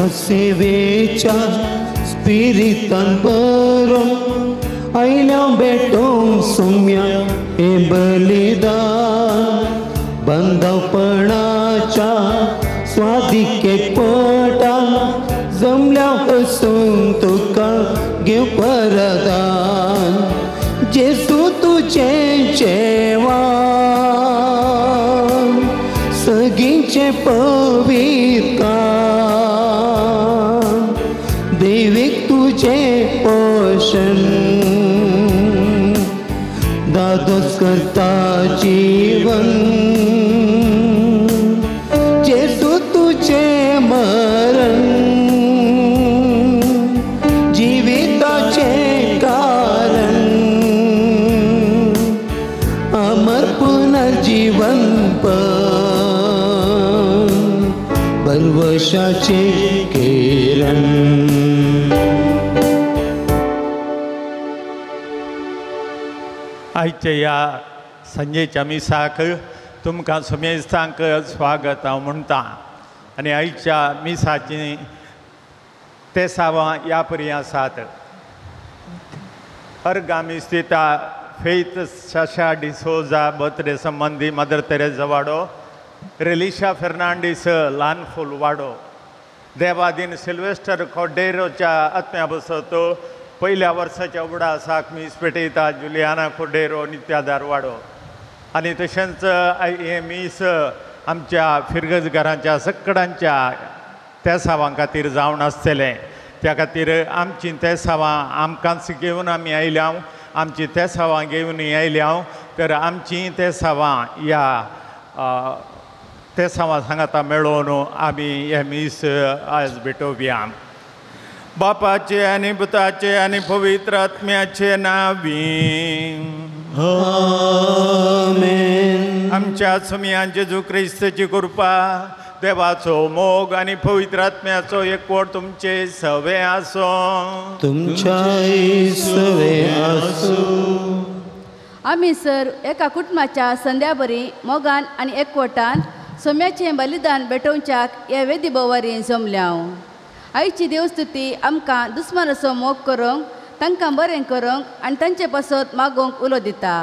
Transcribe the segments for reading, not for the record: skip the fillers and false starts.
सेवेच्या स्पिरितान बरोवन आयल्या भेटोवंक सुम्या हे बलिदान बंदपणाच्या स्वादिकेक पटान जमल्या हसूंक तुका घेव परदान जेसू तुजें जेवान सगींचें पवित्र देवीक तुजें पोशण दादोस करता जीवन जेसू तुजें मरण जिविताचें कारण अमर पुनर्जीवन परवशाचें किरण. आयच्या ह्या सांजेच्या मिसाक तुमकां सुमेस्तांक स्वागत हांव म्हणटा आनी आयच्या मिसाची तेसावां ह्या परी आसात. अर्गामी स्थिता फेथ शशा डिसोजा बर्थडे संबंदी मदर तेरेजा वाडो, रेलिशा फेर्नांडीस ल्हान फूल वाडो, देवादीन सिल्वेस्टर खोडेरोच्या आत्म्या बसत पयल्या वर्साच्या उगडासाक मीस पेटयता जुलियाना खोडेरो नित्यादार वाडो. आनी तशेंच हें मीस आमच्या फिरगजघरांच्या सकडांच्या तेसावां खातीर जावन आसतलें. त्या खातीर आमचीं तेसावां आमकांच घेवन आमी आयल्या, आमचीं तेसावां घेवन आयल्या तर आमचीं तेसावां ह्या तेसावां सांगाता मेळोवन आमी हें मीस आयज भेटोवया. बापाचे आनी पुताचे आनी पवित्र आत्म्याचे नांवी आमेन. आमच्या सुमया जेजू क्रिस्ताची कृपा, देवाचो मोग आनी पवित्र आत्म्याचो एकवट तुमचे सवे आसूं. तुमच्याय सवे आसूं. आमी सर एका कुटुंबाच्या संध्याबरी मोगान आनी एकवटान सोम्याचें बलिदान भेटोवच्याक ह्या वेदी बोवारी जमल्या. आयची देवस्तुती आमकां दुस्मानाचो मोग करूंक, तांकां बरें करूंक आनी तांचे पासत मागोवंक उलो दिता.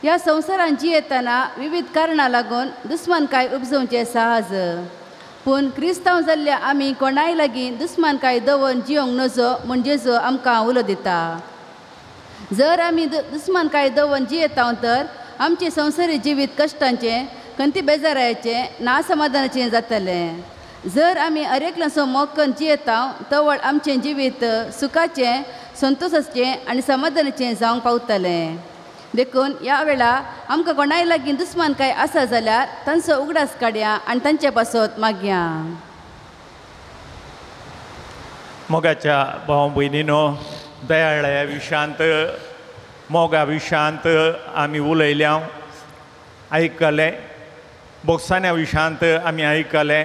ह्या संवसारांत जियेतना विविध कारणां लागून दुस्मानकाय उपजोवचें सहज, पूण क्रिस्तांव जाल्ल्या आमी कोणाय लागीं दुस्मानकाय दवरून जियोंक नजो म्हूण जेजू आमकां उलो दिता. जर आमी दुस्मानकाय दवरून जियेता तर आमचें संवसारी जिवीत कश्टांचें, खंती बेजारायचें, नासमाधानाचें जातलें. जर आमी अरेकल्याचो मोग करून जियेता तवळ आमचें जिवीत सुखाचें, संतोशाचें आनी समाधानाचें जावंक पावतलें. देखून ह्या वेळा आमकां कोणाय लागीं दुस्मानकाय आसा जाल्यार तांचो उगडास काडया आनी तांचे पासत मागया. मोगाच्या भाव भयणीनो, दयाळ्या विशांत, मोगा विशांत आमी उलयल्या, आयकलें, बोगसाण्या विशांत आमी आयकलें.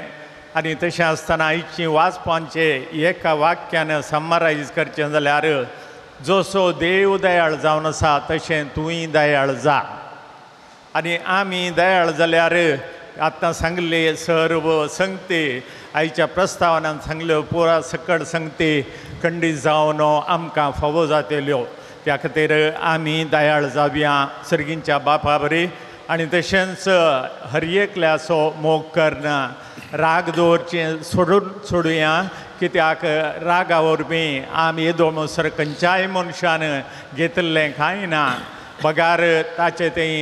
आनी तशें आसतना आयची वाचपांचे एका वाक्यान समरायज करचें जाल्यार जसो देव दयाळ जावन आसा तशें तूंय दयाळ जा. आनी आमी दयाळ जाल्यार आतां सांगले सर्व संगते आयच्या प्रस्तावनान सांगल्यो पुरा सकड संगते खंडीत जावन आमकां फावो जातल्यो. त्या खातीर आमी दयाळ जावया सर्गींच्या बापा बरी. आनी तशेंच हर एकल्याचो मोग करना, राग दवरचें सोडून सोडुया, कित्याक रागा वरवीं आमी येदो म्हणसर खंयच्याय मनशान घेतिल्लें कांय ना, बगार ताचें तें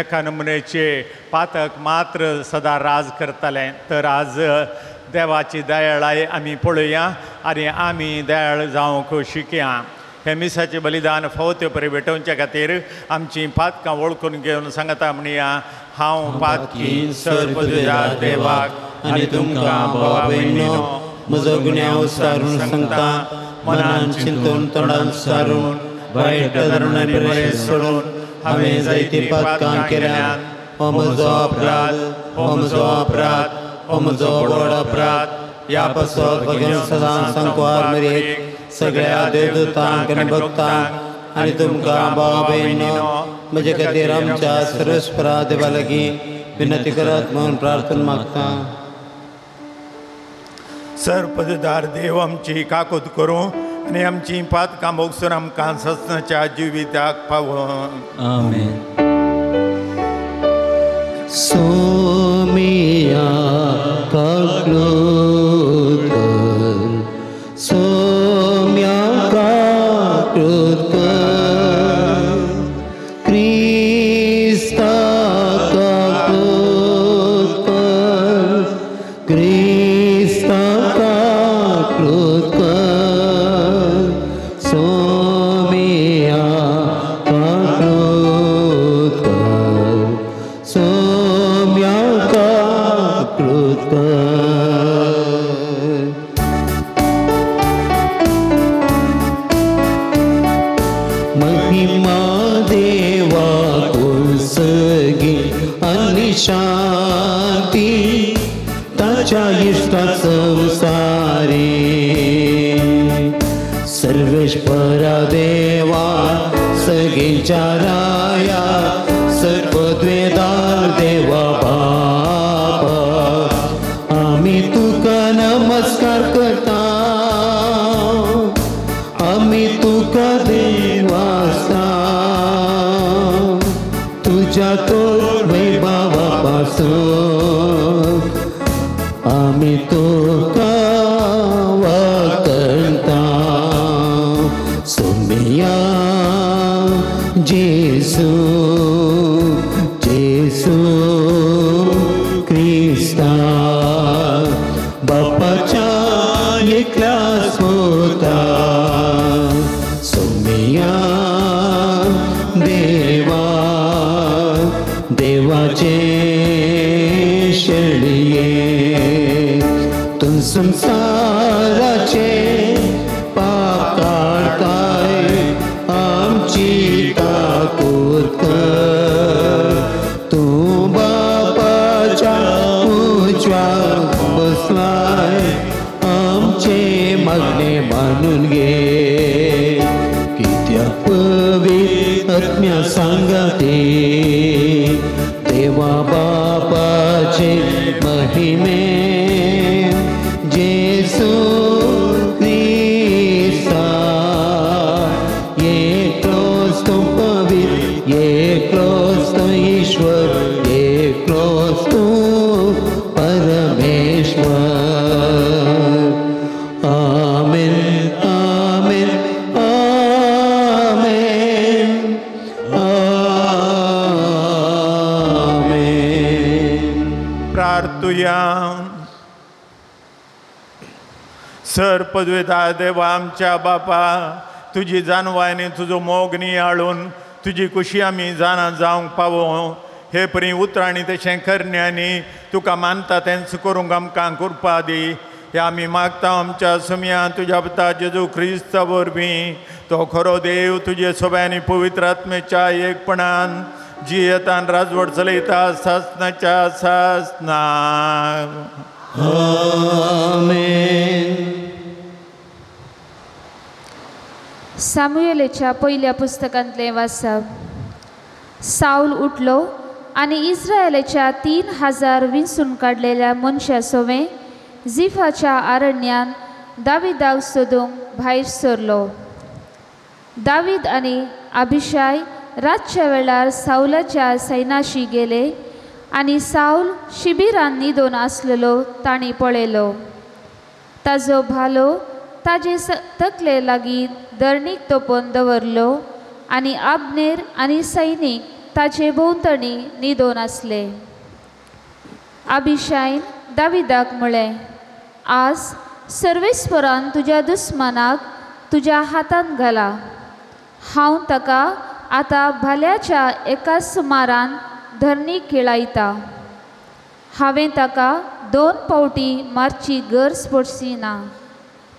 एका नमुनेचे पातक मात्र सदां राज करतालें. तर आज देवाची दयाळाय आमी पळोवया आनी आमी दयाळ जावंक शिकया. हें मिसाचें बलिदान फावो त्यो परी भेटोवच्या खातीर आमचीं पातकां वळखून घेवन सांगता म्हणया, हांव पातकी सर्व देवाक आनी तुमकां भावा भयणीनो म्हजो गुन्यांव सारून सांगता, मनान चिंतून तोंडान सारून वायट धरून आनी बरें सोडून हांवें जायतीं पातकां केल्यात. हो म्हजो अपराध, हो म्हजो अपराध, हो म्हजो व्हड अपराध. ह्या पासत भगवान सदां सांकवार मेरेन सगळ्या देवदूतांक आनी भक्तांक आनी तुमकां भावा भयणीनो म्हजे खातीर आमच्या सर्वेस्परा देवा लागीं विनंती करात म्हणून प्रार्थना मागता. सर्पदार देव आमची काकूत करूं आनी आमची पातकां भोगसून आमकां ससनाच्या जिविताक पावों. आमेन. सोमिया काकृत कर, सोम्या काकृत कर, क्रिस्ता काकृत कर, क्रिस्ता काकृत कर, सोमिया काकृत कर, सोम्या काकृत कर. महिमा देवा कुसगी आणि शांती ताच्या इष्टा संसारी. सर्वेश्वरा देवा सगळींच्या राया सर्वद्वेदार देवा बापा आमी तुका नमस्कार करता, आमी तुका देवासा तुझ्या तो वैभवा पासून आमी तुका वखणता. सोमिया जेसू जेसू क्रिस्ता बापाच्या एकल्या पुता. सोमिया देवा देवाचे शेळये तूं संसाराचे पाप काडताय आमची काकूत कर. तूं बापाच्या उजव्या बसलाय आमचे मागणे मानून घे. कित्याक पवित्र आत्म्या सांगाते देवा बापाचे महिमे जेसू क्रिस्ता एकलोच तूं पवित्र, एकलोच तूं ईश्वर, एकलोच तूं परमेश्वर. आमेन आमेन आमेन आमेन. प्रार्थुया. सर पदवेता देवा आमच्या बापा तुजी जाणवाय आनी तुजो मोग नियाळून तुजी खुशी आमी जाणा जावंक पावो हे परी उतरांनी तशें करण्यांनी तुका मानता तेंच करूंक आमकां कृपा दी. हे आमी मागता आमच्या सुमया तुज्या पुता जेजू क्रिस्ता वरवीं. तो खरो देव तुजे सोब्यानी पवित्र आत्मेच्या एकपणान जियेतान राजवट चलयता सासनाच्या सासनाक. आमेन. सामुएलाच्या पयल्या पुस्तकांतलें वाचप. सावल उठलो आनी इस्रायलाच्या 3000 विंचून काडलेल्या मनशां सोवें जिफाच्या आरण्यान दाविदाक सोदूंक भायर सरलो. दावीद आनी अभिशाय रातच्या वेळार सावलाच्या सैनाशी गेले आनी सावल शिबिरान न्हिदून आसलेलो तांणी पळयलो. ताजो भालो ताजे तकले लागीं धरणीक तोपून दवरलो आनी आबनेर आनी सैनीक ताजे भोंवतणी न्हिदून आसले. अभिशायन दाविदाक म्हळें, आज सर्वेस्परान तुज्या दुस्मानाक तुज्या हातांत घाला. हांव ताका आतां भाल्याच्या एका सुमारान धरणी खेळायता. हांवें ताका 2 पावटी मारची गरज पडची ना.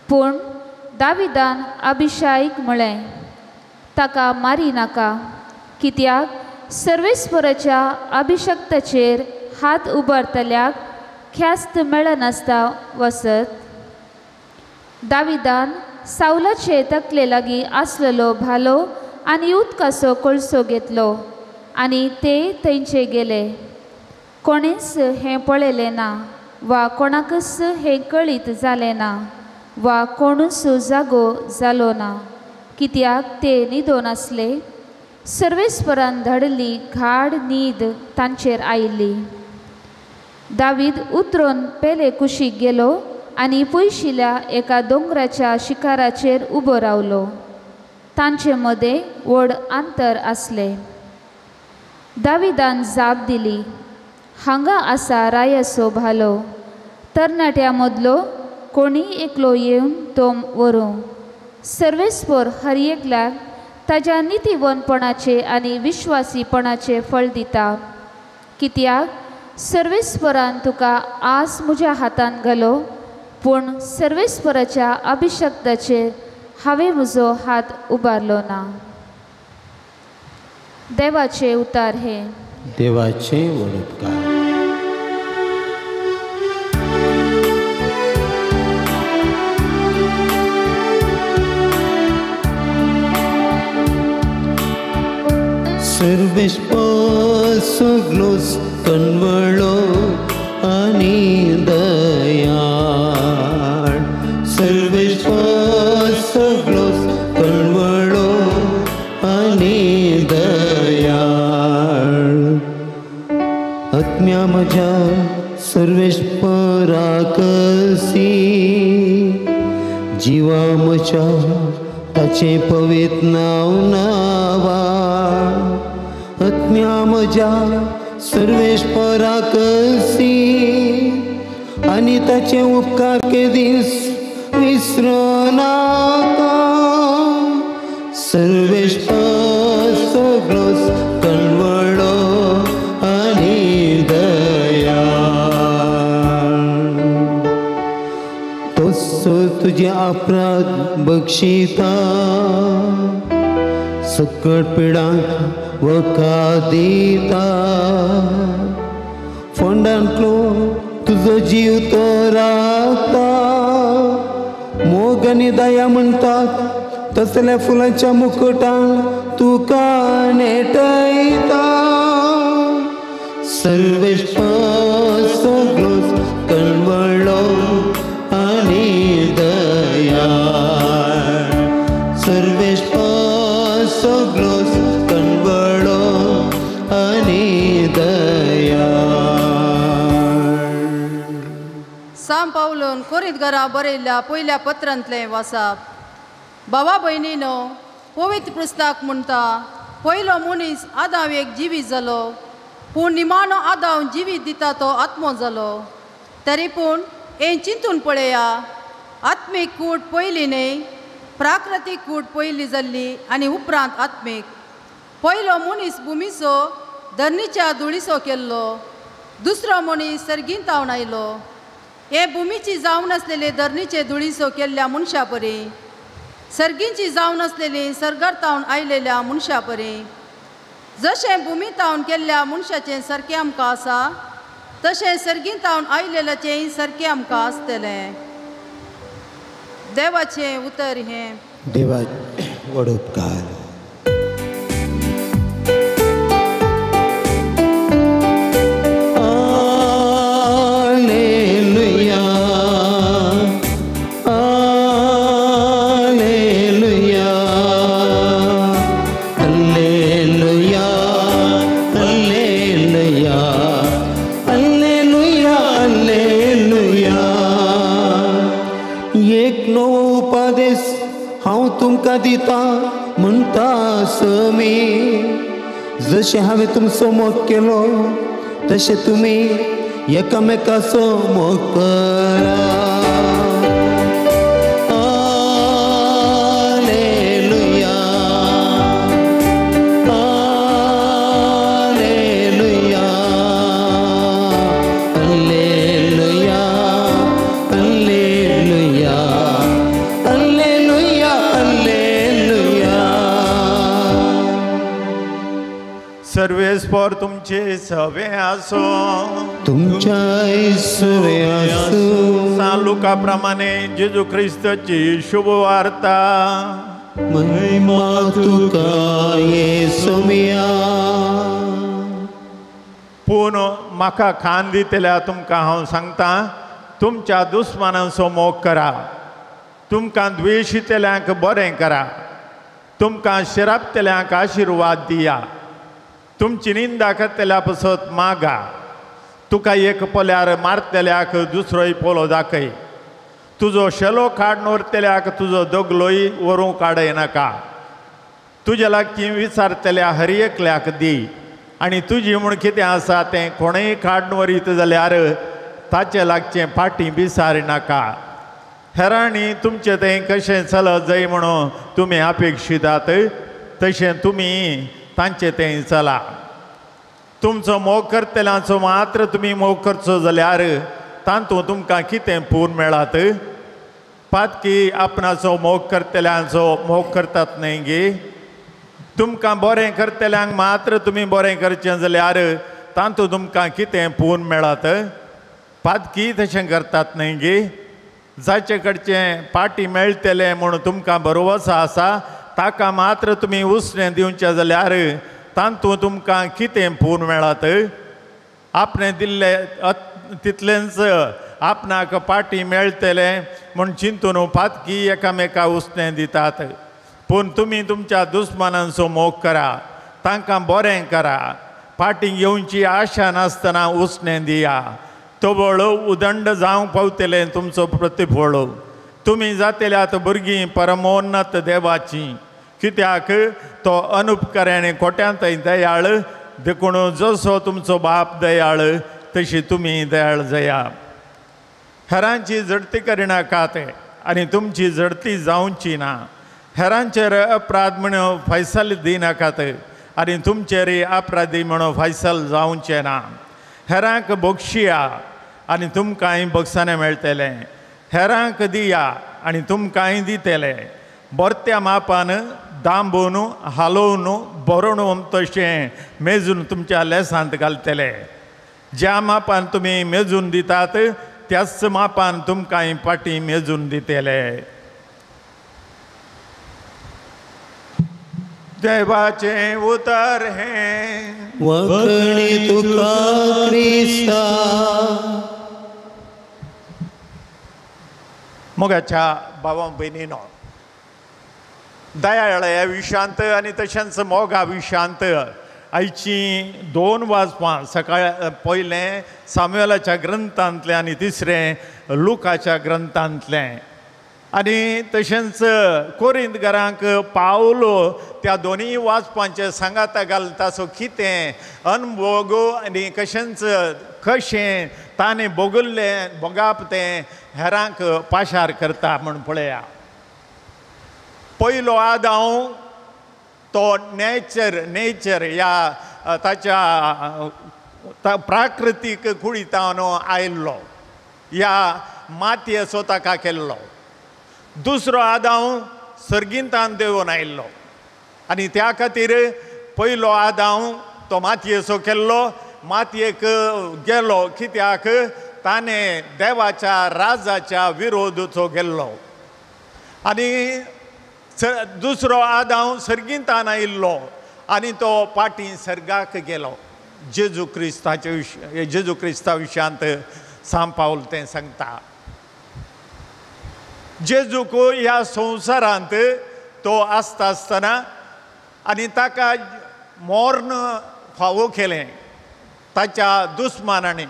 पूण दाविदान अभिशायक म्हळें, ताका मारी नाका, कित्याक सर्वेस्पराच्या अभिशक्ताचेर हात उबारतल्याक ख्यास्त मेळनासता वसत. दाविदान सावलाचे तकले लागीं आसलेलो भालो आनी उदकाचो कळसो घेतलो आनी ते थंयचे गेले. कोणेंच हें पळयलें ना वा कोणाकच हें कळीत जालें ना वा कोणूच जागो जालो ना, कित्याक ते न्हिदोन आसले. सर्वेस्परान धाडिल्ली घाड न्हीद तांचेर आयिल्ली. दावीद उतरून पेले कुशीक गेलो आनी पयशिल्या एका दोंगराच्या शिखराचेर उबो रावलो. तांचे मदें व्हड अंतर आसलें. दाविदान जाप दिली, हांगा आसा रायाचो भालो, तरणाट्या मदलो कोणी एकलो येवन तो व्हरूं. सर्वेस्पर हर एकल्याक ताज्या नितीवनपणाचें आनी विश्वासीपणाचें फळ दिता, कित्याक सर्वेस्परान तुका आज म्हज्या हातान घालो, पूण सर्वेस्पराच्या अभिशक्ताचेर हांवें म्हजो हात उबारलो ना. देवाचे उतार हे. देवाचे वडपकार. सर्वेस्पर सगलोच कणवळो आनी दयाळ, सर्वेस्पर सगलोच कणवळो आनी दयाळ. आत्म्या म्हज्या सर्वेस्पराकसी, जिवा म्हज्या ताचें पवित्र नांव नावा. आत्म्या म्हज्या सर्वेस्पराकसी, आनी ताचे उपकार केदीस विसरूं नाका. सर्वेस्पर सगलोच कणवळो आनी दयाळ, तोच तुजे अपराध बक्षिता, सकट पिडांक वखद दिता. फोंडांतलो तुजो जीव तो राखता, मोग आनी दया म्हणटात तसल्या फुलांच्या मुकुटान तुका नेटयता. सर्वेस्पर सगलोच कणवळो आनी दयाळ, सर्वेस्पर सगलोच कणवळो आनी दयाळ. सांव पावलून कोरीत घरा बरयल्ल्या पयल्या पत्रांतलें वासाप. बाबा भयणीनो, पवित्र पुस्तक म्हणटा, पयलो मनीस आदाव एक जिवीत जालो, पूण निमाणो आदाव जिवीत दिता तो आत्मो जालो. तरी पूण हें चिंतून पळया, आत्मीक कूट पयली न्हय, प्राकृतीक कूट पयली जाल्ली आनी उपरांत आत्मीक. पयलो मनीस भुमीचो धरणीच्या धुळीचो केल्लो, दुसरो मनीस सर्गींत तावन आयलो. हे भुमीची जावन आसलेले धरणीचे धुळीचो केल्ल्या मनशा परी, सर्गींची जावन आसलेली सर्गार तावन आयलेल्या मनशा परी. जशें भुमी तावन केल्ल्या मनशाचें सारकें आमकां आसा, तशें सर्गीं तावन आयलेल्याचेंय सारकें आमकां आसतलें. देवाचें उतर हें. देवाचे व्हड उपकार. Alleluia, alleluia, alleluia, alleluia, alleluia, alleluia. एक नवो उपदेश हांव तुमकां दिता म्हणटा समी, जशें हांवें तुमचो मोग केलो तशें तुमी एकामेकाचो मोग करा. आलेलुया, आलेलुया, alleluia, alleluia, alleluia, alleluia. सर्वेस्पर तुमचे सवे आसो, तुमच्याय सवे आसूं. सांत लुका प्रमाणे जेजू क्रिस्ताची शुभ वार्ता. महिमा तुका येसुमिया. पूण म्हाका खान दितल्या तुमकां हांव सांगता, तुमच्या दुस्मानांचो मोग करा, तुमकां द्वेशितल्यांक बरें करा, तुमकां शिरापतल्यांक आशिर्वाद दिया, तुमची निंदा करतल्या पसत मागा, तुका एक पोल्यार मारतल्याक दुसरोय पोलो दाखय, तुजो शेलो काडून व्हरतल्याक तुजो दगलोय व्हरूंक काडयनाका, तुज्या लागीं विचारतल्या हर एकल्याक दी, आनी तुजी म्हूण कितें आसा तें कोणेय काडून व्हरीत जाल्यार ताचे लागचें फाटीं विसारिनाका. हेरांनी तुमचें तें कशें चलत जाय म्हणून तुमी अपेक्षितात तशें तुमी तांचें तें चला. तुमचो मोग करतल्यांचो मात्र तुमी मोग करचो जाल्यार तातूंत तुमकां कितें पूर्ण मेळात? पातकी आपणाचो मोग करतल्यांचो मोग करतात न्हय गे? तुमकां बरें करतल्यांक मात्र तुमी बरें करचें जाल्यार तातूंत तुमकां कितें पूर्ण मेळात? पातकी तशें करतात न्हय गे? जाचे कडचें पाटी मेळटलें म्हूण तुमकां भरवंसो आसा ताका मात्र तुमी उसणें दिवचें जाल्यार तातूंत तुमकां कितें पूर्ण मेळात? आपणें दिल्लें तितलेंच आपणाक पाटी मेळटलें म्हूण चिंतून पातकी एकामेका उसणें दितात. पूण तुमी तुमच्या दुस्मानांचो मोग करा, तांकां बरें करा, पाटी घेवची आशा नासतना उसणें दिया. तबळ उदंड जावंक पावतलें तुमचो प्रतिफळ. तुमी जातल्यात भुरगीं परमोन्नत देवाचीं, कित्याक तो अनुपकऱ्याने खोट्यांत दयाळ, देखून जसो तुमचो बाप दयाळ तशी तुमी दयाळ जया. हेरांची झडती करिनाकात आनी तुमची झडती जावची ना. हेरांचेर अपराध म्हण फैसल दिनाकात आनी तुमचेर अपराधी म्हणून फैसल जावचें ना. हेरांक बक्षिया आनी तुमकांय बक्षाणें मेळटलें, हेरांक दिया आनी तुमकांय दितले. बरत्या मापान दांबून हालोवन बरोवन तशें मेजून तुमच्या लेसांत घालतले. ज्या मापान तुमी मेजून दितात त्याच मापान तुमकांय पाटी मेजून दितले. देवाचें उतर हें वखणी तुका क्रिस्ता. मोगाच्या भावा भयणीनो, दयाळ्या विशांत आनी तशेंच मोगा विशांत आयचीं दोन वाजपां सकाळ पयलें सामुएलाच्या ग्रंथांतलें आनी तिसरें लुकाच्या ग्रंथांतलें. आनी तशेंच कोरिंतकारांक पावलो त्या दोनूय वाचपांचे सांगाता घालता सो कितें अनभोग आनी कशेंच कशें ताणें भोगल्लें भोगाप तें हेरांक पाशार करता म्हूण पळया. पयलो आदांव तो नेचर नेचर ह्या ताच्या प्राकृतीक कुडींतल्यान आयिल्लो, ह्या मातयेचो ताका केल्लो. दुसरो आदांव सर्गींतान देंवून आयिल्लो आनी त्या खातीर पयलो आदांव तो मातयेचो केल्लो, मातयेक गेलो कित्याक ताणें देवाच्या राजाच्या विरोधाचो गेल्लो. आनी दुसरो आदांव सर्गींतान आयिल्लो आनी तो पाटी सर्गाक गेलो. जेजू क्रिस्ताचे विशय जेजू क्रिस्ता विशयांत सांत पावल तें सांगता. जेजूक ह्या संवसारांत तो आसता आसतना आनी ताका मर्ण फावो केलें ताच्या दुस्मानांनी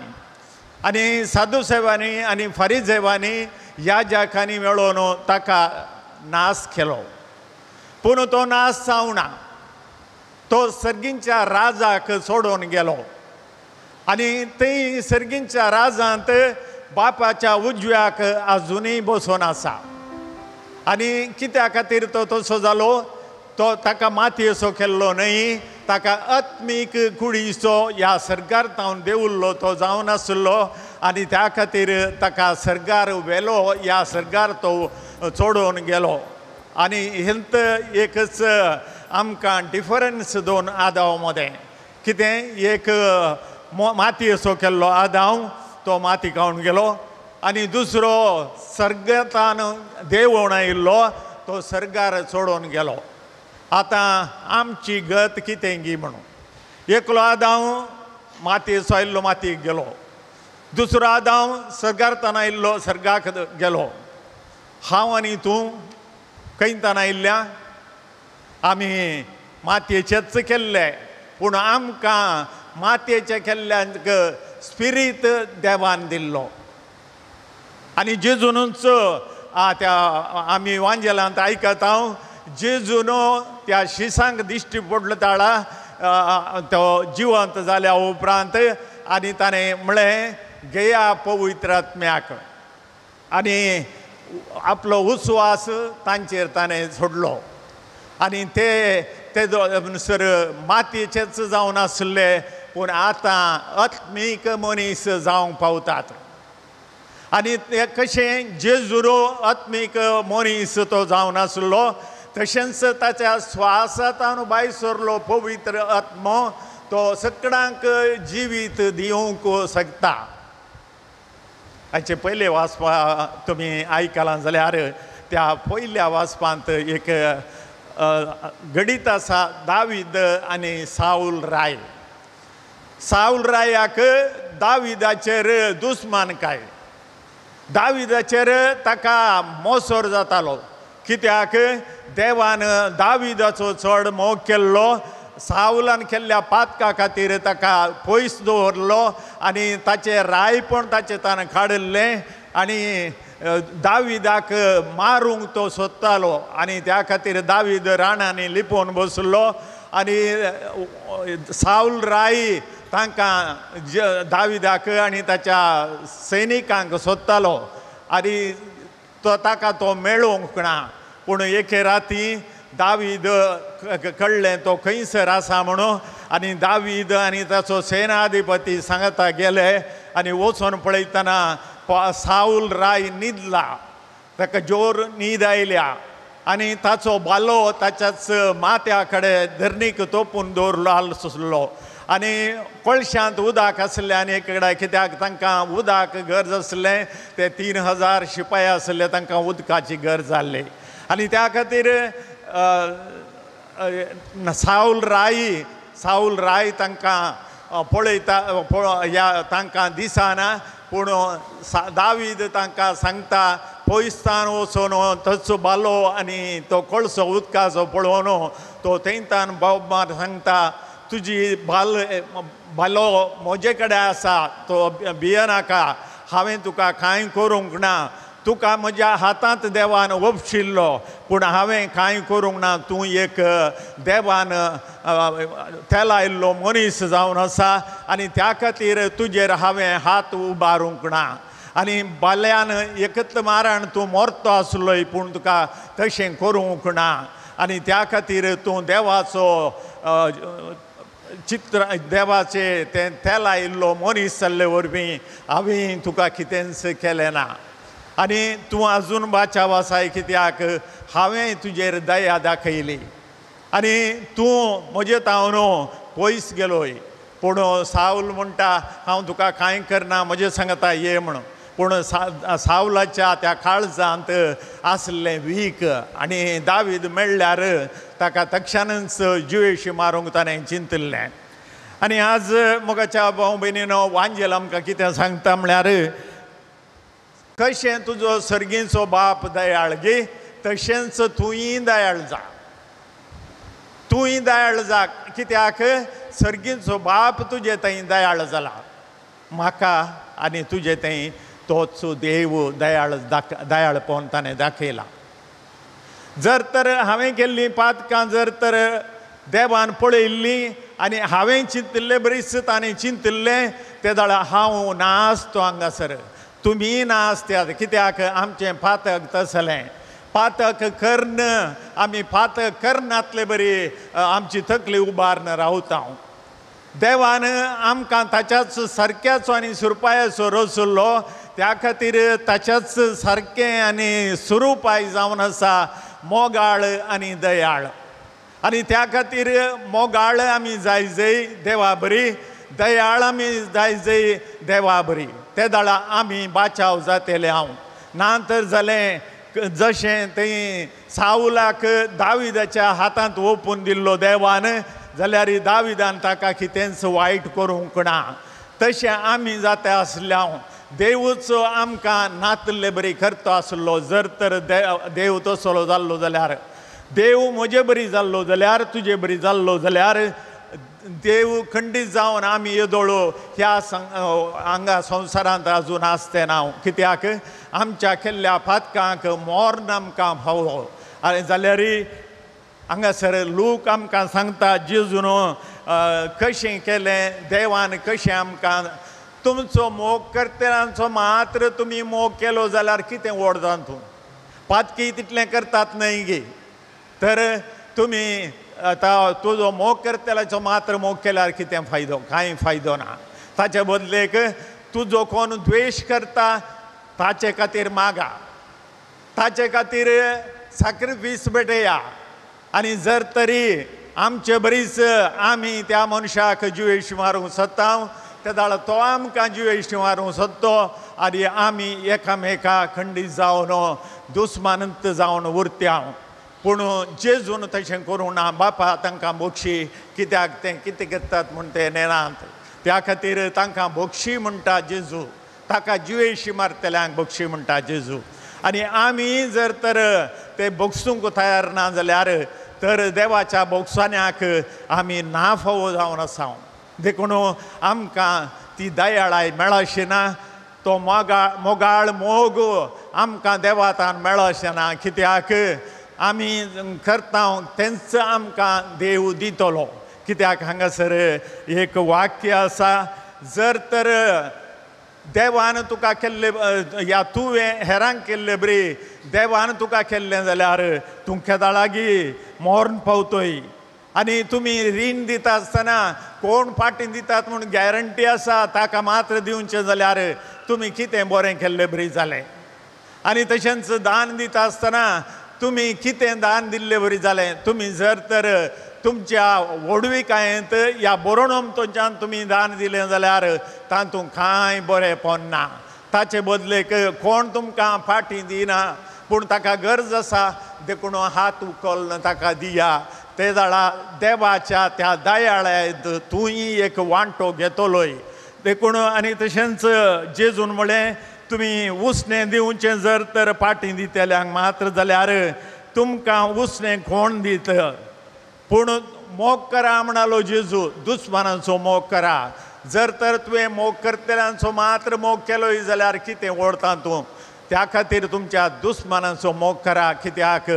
आनी साधुसेवांनी आनी फारिजेवांनी याजकांनी मेळोवन ताका नाश केलो. पूण तो नाश जावना, तो सर्गींच्या राजाक सोडून गेलो आनी थंय सर्गींच्या राजांत बापाच्या उजव्याक आजुनूय बसून आसा. आनी कित्या खातीर तो तसो जालो? तो ताका मातयेचो केल्लो न्हय, ताका आत्मीक कुडीचो ह्या सर्गार तावन देंवल्लो तो जावन आसलो आनी त्या खातीर ताका सर्गार व्हेलो, ह्या सर्गार तो चडोवन गेलो. आनी हेंत एकच आमकां डिफरन्स दोन आदांव मदें कितें, एक मातयेचो केल्लो आदांव तो माती खावन गेलो आनी दुसरो सर्गांतान देंवोवन आयिल्लो तो सर्गार चडोवन गेलो. आतां आमची गत कितें गी म्हणून एकलो आदांव मातयेचो आयिल्लो मातयेक गेलो, दुसरो आदांव सर्गार्थान आयिल्लो सर्गाक गेलो. हांव आनी तूं खंयतान आयिल्ल्या? आमी मातयेचेच केल्ले, पूण आमकां मातयेचे केल्ल्यांक स्पिरीत देवान दिल्लो. आनी जेजूनच त्या आमी वांजेलांत आयकता, जेजून त्या शिसांक दिश्टी पडलो ताळा तो जिवंत जाल्या उपरांत, आनी ताणें म्हळें घेया पवित्र आत्म्याक, आनी आपलो उस्वास तांचेर ताणें सोडलो. आनी ते ते मातयेचेच जावन आसले, पूण आतां आत्मीक मनीस जावंक पावतात. आनी ते कशें जेजुरो आत्मीक मनीस तो जावन आसलो, तशेंच ताच्या स्वासांतल्यान भायर सरलो पवित्र आत्मो तो सगळ्यांक जिवीत दिवंक शकता. हाचे पयले वाचपा तुमी आयकलां जाल्यार त्या पयल्या वाचपांत एक घडीत आसा, दावीद आनी साऊल राय. साऊल रायाक दाविदाचेर दुस्मानकाय, दाविदाचेर ताका मोसोर जातालो, कित्याक देवान दाविदाचो चड मोग केल्लो, सावलान केल्ल्या पातका खातीर ताका पयस दवरलो आनी ताचें रायपण ताचें ताणें काडिल्लें आनी दाविदाक मारूंक तो सोदतालो आनी त्या खातीर दावीद रानांनी लिपोवन बसलो आनी सावल राय तांकां दाविदाक आनी ताच्या सैनिकांक सोदतालो आनी तो ताका तो मेळूंक ना. पूण एके राती दावीद कळ्ळें तो खंयसर आसा म्हणून आनी दावीद आनी ताचो सेनाधिपती सांगता गेले आनी वचून पळयतना सावल राय न्हिदला, ताका जोर न्हीद आयल्या आनी ताचो बालो ताच्याच माथ्या कडेन धरणीक तोपून दवरलो आसलो आनी कळशांत उदक आसलें आनी एक कडेन कित्याक तांकां उदक गरज आसलें, ते 3000 शिपाय आसले तांकां उदकाची गरज जाल्ली आनी त्या खातीर सावल राय तांकां पळयता ह्या तांकां दिसना, पूण दावीद तांकां सांगता पयसतान वचून तसो बालो आनी तो कळसो उदकाचो पळोवन तो थंयतान बाबार सांगता तुजी बालो म्हजे कडेन आसा, तो भियेनाका, हांवें तुका कांय करूंक ना, तुका म्हज्या हातांत देवान ओपशिल्लो पूण हांवें कांय करूंक ना, तूं एक देवान तेलायल्लो मनीस जावन आसा आनी त्या खातीर तुजेर हांवें हात उबारूंक ना आनी बाल्यान एकच मारान तूं मरतो आसलोय पूण तुका तशें करूंक ना आनी त्या खातीर तूं देवाचो चित्र देवाचें तें तेलायल्लो मनीस जाल्ले वरवीं हांवें तुका कितेंच केलें ना आनी तूं आजून बाचाव आसाय कित्याक हांवें तुजेर दया दाखयली आनी तूं म्हजे तावन पयस गेलोय. पूण सावल म्हणटा हांव तुका कांय करना, म्हजे सांगता ये म्हणून, पूण सावलाच्या त्या काळजांत आसलें वीक आनी दावीद मेळ्ळ्यार ताका तक्षानच जिवेशी मारूंक ताणें चिंतिल्लें. आनी आज मोगाच्या भाव भयणीनो वांजेल आमकां कितें सांगता म्हळ्यार कशें तुजो सर्गीचो बाप दयाळ गे तशेंच तूंय दयाळ जा, तूंय दयाळ जा कित्याक सर्गीचो बाप तुजे थंय दयाळ जाला, म्हाका आनी तुजे थंय तोच देव दयाळ दयाळपण ताणें दाखयला. जर तर हांवें केल्लीं पातकां जर तर देवान पळयल्लीं आनी हांवें चिंतिल्लें बरीच ताणें चिंतिल्लें ते जाल्यार हांव नासतो हांगासर, तुमी नासत्यात कित्याक आमचें पातक तसलें, पातक कर्ण आमी पातक करनातले बरी आमची तकली उबारून रावता. देवान आमकां ताच्याच सारक्याचो आनी सुरपायाचो रचलो त्या खातीर ताच्याच सारकें आनी सुरुपाय जावन आसा मोगाळ आनी दयाळ आनी त्या खातीर मोगाळ आमी जाय जय देवा बरी, दयाळ आमी जाय जय देवा बरी, ते दाळा आमी बाचाव जातले हांव ना तर जालें जशें थंय सावलाक दाविदाच्या हातांत ओपून दिल्लो देवान जाल्यार दाविदान ताका कितेंच वायट करूंक ना. तशें आमी जाता आसल्या देवूच आमकां नातल्ले बरी करता आसलो. जर तर देव तसलो जाल्लो जाल्यार, देव म्हजे बरी जाल्लो जाल्यार, तुजे बरी जाल्लो जाल्यार देव खंडीत जावन आमी येदोळो ह्या हांगा संवसारांत आजून आसते ना. कित्याक आमच्या केल्ल्या पातकांक मोर्न आमकां फावो. आनी जाल्यार हांगासर लोक आमकां सांगता जेजून कशें केलें, देवान कशें आमकां तुमचो मोग करतल्यांचो मात्र तुमी मोग केलो जाल्यार कितें व्हड जावन तूं पातकी तितलें करतात न्हय गे. तर तुमी आतां तुजो मोग करतल्याचो मात्र मोग केल्यार कितें फायदो? कांय फायदो ना. ताचे बदलेक तुजो कोण द्वेश करता ताचे खातीर मागा, ताचे खातीर साक्रिफीस भेटया. आनी जर तरी आमचे बरीच आमी त्या मनशाक जिवेश मारूंक सोदता तेदाळ तो आमकां जिवेश मारूंक सोदतो आनी आमी एकामेका खंडीत जावन दुस्मानंत जावन उरत्या. पूण जेजून तशें करूंक ना. बापा तांकां बोक्षी, कित्याक तें कितें करतात म्हूण ते नेणात. त्या खातीर तांकां बोक्षी म्हणटा जेजू, ताका जिवेशी मारतल्यांक बोक्षी म्हणटा जेजू. आनी आमी जर तर ते बोगसूंक तयार ना जाल्यार तर देवाच्या बोगसाण्याक आमी ना फावो जावन आसा. देखून आमकां ती दयाळाय मेळशी ना, तो मोगाळ मोग आमकां देवातान मेळशें ना. कित्याक आमी करता तेंच आमकां देव दितलो. कित्याक हांगासर एक वाक्य आसा, जर तर देवान तुका केल्ले या तुवें हेरांक केल्ले बरी देवान तुका केल्लें जाल्यार तूं केदाळागी मोर्न पावतोय. आनी तुमी रीण दिता आसतना कोण फाटीं दितात म्हूण गॅरंटी आसा ताका मात्र दिवचें जाल्यार तुमी कितें बरें केल्लें बरी जालें. आनी तशेंच दान दिता आसतना तुमी कितें दान दिल्ले बरी जालें. तुमी जर तर तुमच्या व्हडविकायेंत ह्या बरोणमतोच्यान तुमी दान दिलें जाल्यार तातूंत कांय बरेंपण ना. ताचे बदलेक कोण तुमकां फाटीं दिना, पूण ताका गरज आसा देखून हात उखल्न ताका दिया. ते जाणा देवाच्या त्या दयाळ्यांत तूंय एक वांटो घेतलोय. देखून आनी तशेंच जेजून म्हळें तुमी उसणें दिवचें जर तर फाटीं दितल्यांक मात्र जाल्यार तुमकां उसणें कोण दित? पूण मोग करा म्हणालो जेजू, दुस्मानांचो मोग करा. जर तर तुवें मोग करतल्यांचो मात्र मोग केलोय जाल्यार कितें ओडता तूं? त्या खातीर तुमच्या दुस्मानांचो मोग करा. कित्याक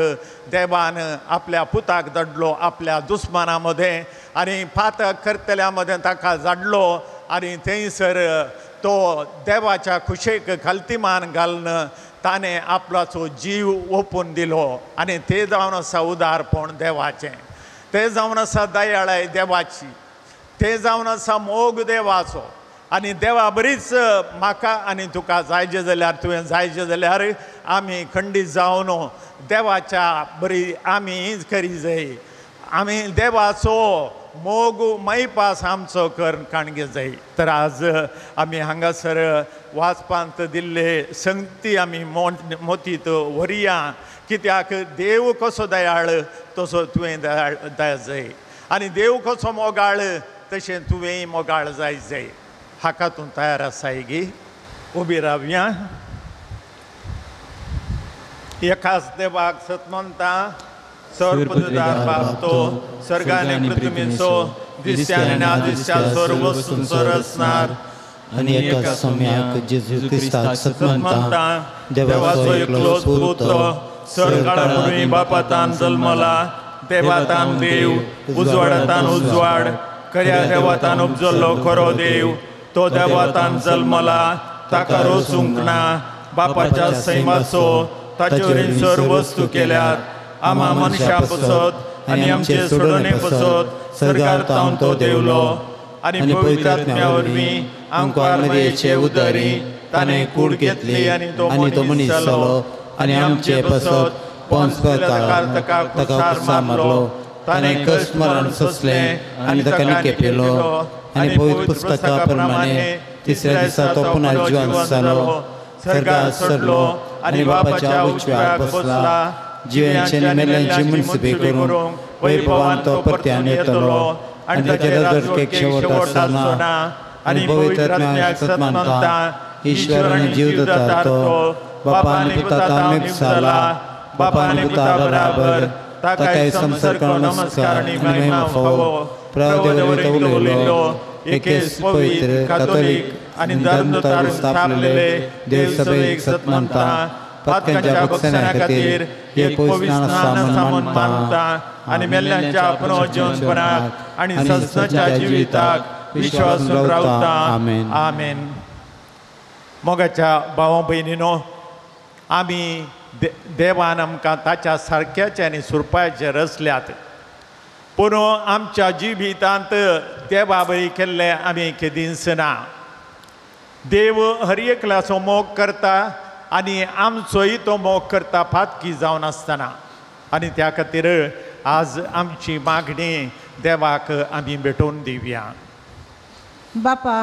देवान आपल्या पुताक धाडलो आपल्या दुस्माना मदें आनी पातक करतल्या मदें ताका धाडलो आनी थंयसर तो देवाच्या खुशेक खालतीमान घालून ताणें आपल्याचो जीव ओपून दिलो. आनी तें जावन आसा उदारपण देवाचें, तें जावन आसा दयाळाय देवाची, तें जावन आसा मोग देवाचो. आनी देवा बरीच म्हाका आनी तुका जायचें जाल्यार, तुवें जायचें जाल्यार आमी खंडीत जावन देवाच्या बरी आमी करी जाय. आमी देवाचो मोग मैपास आमचो कर काणगे जाय. तर आज आमी हांगासर वाचपांत दिल्ले संगती आमी मोतीत व्हरया. कित्याक देव कसो दयाळ तसो तुवें दयाळ दया जाय आनी देव कसो मोगाळ तशें तुवेंय मोगाळ जाय जाय. हाका तूं तयार आसाय गी? उबी रावया. एकाच देवाक सतमनता सर्वपददार बाप तो सर्गाने पृथ्वीचो दिसत्या आनी नादिसत्या सर्व वस्तूंचो रचणार आनी एका सम्याक जेजू क्रिस्ताक सतमनता देवाचो एकलोच पूत सर्व बापातान जल्मला, देवातान देव, उजवाडातान उजवाड, खऱ्या देवातान उपजल्लो खरो देव, तो देवातान जल्मला, ताका रोसूंक ना, बापाच्या सैमाचो ताचे वरवीं सर्व वस्तू केल्यात, आमा मनशां पसत आनी आमचे सोडोवणे पसत सरकार तावन तो देवलो आनी पवित्र आत्म्या वरवीं आमकां मायेचे उदारी ताणें कूड घेतली आनी तो मनीस जालो आनी आमचे पसत पोन्स ताका कुसार मारलो, ताणें कश्ट मरण सोंसलें आनी ताका निकेपेलो आनी पवित्र पुस्तका प्रमाणे तिसऱ्या दिसा तो पुनर्जिवंत जालो, सर्गार सरलो आनी बापाच्या उजव्या बसला, जिव्यांचे आनी मेल्ल्यांची मुन्सिपी करूंक वैभवान तो परत्यान येतलो आनी ताचे राजवटीक शेवट आसचो ना आनी पवित्र आत्म्याक सत मानता ईश्वर आनी जीव दाता तो बापा आनी पुता तामेक जाला बापा आनी पुता बराबर ताकाय संसर्ग नमस्कार आनी महिमा फावो प्रभु उलयलो एकेच पवित्र कातोलीक आनी धर्मदूतार स्थापलेले देवसभेक सत मानता पातकांच्या बक्षण्या खातीर एक पवित्र स्नान मानता आनी मेल्ल्यांच्या पुनर्जीवनपणाक आनी सस्नाच्या जिविताक विश्वासून रावता. आमेन. आमेन. मोगाच्या भावा भयणीनो, आमी देवान आमकां ताच्या सारक्याचे आनी सुरपाचे रचल्यात, पूण आमच्या जिवितांत देवा बरी केल्लें आमी केदींच ना. देव हर एकल्याचो मोग करता आनी आमचोय तो मोग करता फातकी जावन आसतना, आनी त्या खातीर आज आमची मागणी देवाक आमी भेटोवन दिवया. बापा,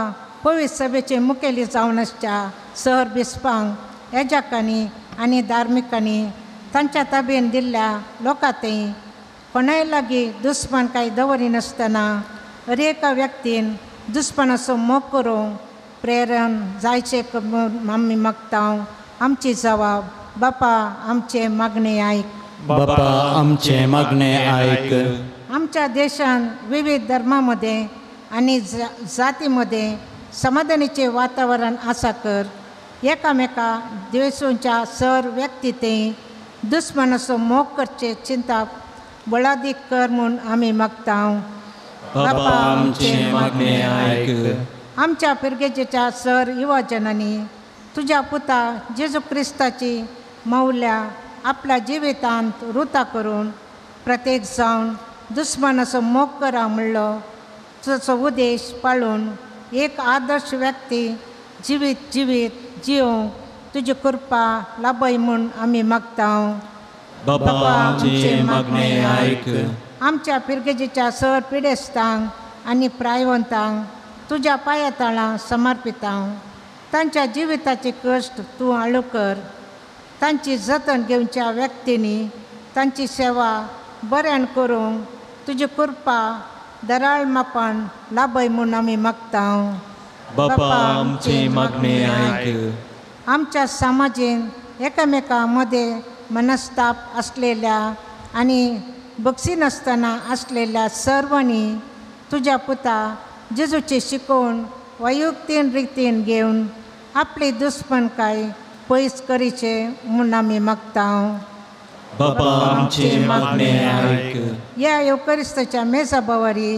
पवित्र सभेचे मुखेली जावन आसच्या सहर बिस्पांक, याजकांनी आनी धार्मिकांनी तांच्या ताबेन दिल्ल्या लोकांतय कोणाय लागीं दुस्मान कांय दवरिनासतना हर एका व्यक्तीन दुस्मानाचो मोग करूंक प्रेरण जायचें आमी मागता. आमची जबाब बापा आमचे मागणे आयक. बापा आमचे मागणे आयक. आमच्या देशान विविध धर्मां मदें आनी जाती मदें समाधानीचें वातावरण आसा कर. एकामेका द्वेशूच्या सर व्यक्ती ते दुस्मानाचो मोग करचें चिंताप बळादीक कर म्हूण आमी मागता. बापा आमचे मागणे आयक. आमच्या पिरगेजेच्या सर युवाजनांनी तुज्या पुता जेजू क्रिस्ताची मौल्या आपल्या जिवितांत रुता करून प्रत्येक जावन दुस्मानाचो मोग करा म्हणलो ताचो उद्देश पाळून एक आदर्श व्यक्ती जिवीत जिवीत जिवंक तुजी कृपा लाभय म्हूण आमी मागता. बापा आमचे मागणे आयक. आमच्या पिरगेजेच्या सर पिडेस्तांक आनी प्रायवंतांक तुज्या पांया तळां समर्पिता. तांच्या जिविताचे कश्ट तूं आळू कर. तांची जतन घेवच्या व्यक्तींनी तांची सेवा बऱ्यान करूंक तुजी कृपा दराळ मापान लाभय म्हूण आमी मागता. बापा आमचे मागणे आयक. आमच्या समाजेन एकामेकां मदें मनस्ताप आसलेल्या आनी बक्षिनासतना आसलेल्या सर्वांनी तुज्या पुता जेजूची शिकोवण वैयुक्तीन रितीन घेवन आपली दुस्मनकाय पयस करीचे म्हूण आमी मागता. बापा आमचे मागणे आयक. ह्या येवकरिस्ताच्या मेजा बवारी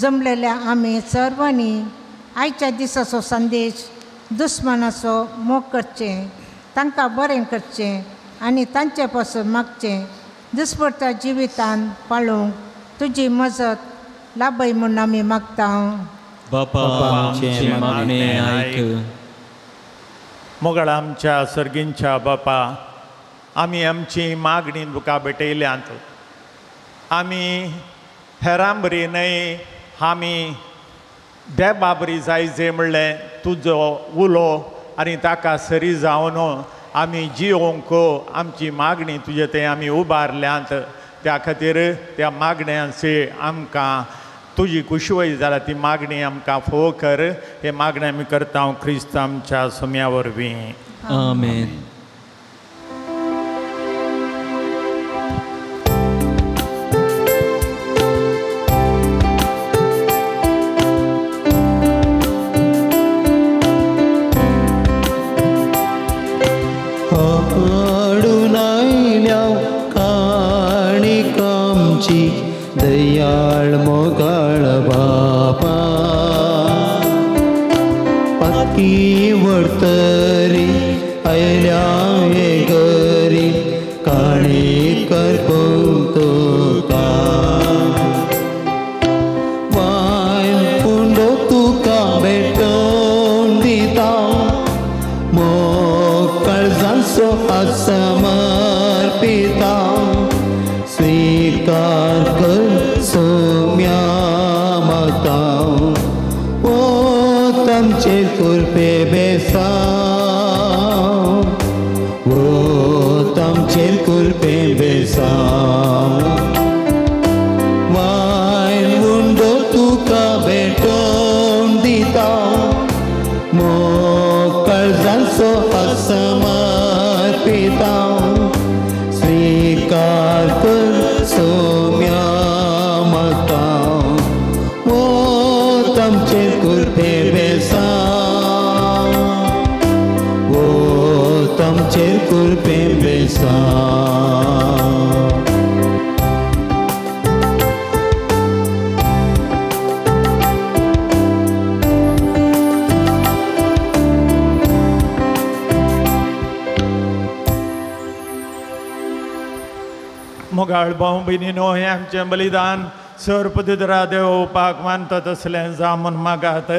जमलेल्या आमी सर्वांनी आयच्या दिसाचो संदेश दुस्मानाचो मोग करचें, तांकां बरें करचें आनी तांचे पासून मागचें दिसपडत्या जिवितान पाळूंक तुजी मजत लाभय म्हूण आमी मागता. बापा आमचे मागणे आयक. मोगाळ आमच्या सर्गींच्या बापा, आमी आमची मागणी तुका भेटयल्यांत. आमी हेरां बरी न्हय, आमी देवा बरी जायचे म्हणलें तुजो उलो आनी ताका सरी जावन आमी जिवंक आमची मागणी तुजे थंय आमी उबारल्यांत. त्या खातीर त्या मागण्यांचे आमकां तुजी कुशवय जाल्या ती मागणी आमकां फोव कर. हे मागणी आमी करता क्रिस्त आमच्या सोम्या वरवीं. आमेन. दयाळ मोगाळ बापा, पाकी वडतरी आयल्या हे घरी काणी करपूंक तुका वायल पुंडो तुका भेटोवन दिता मोग काळजाचो समर्पिता स्वीकार कर सोम्या माता ओ तांचे कृपे बेसांव ओ तांचे कृपे बेसांव वायल उंडो तुका आमचेर कृपे बेसांव, वोत आमचेर कृपे बेसांव. मोगाळ भाव भयणीनो, हें आमचें बलिदान सर पदरा देव पाक मानता तसलें जावं म्हूण मागात.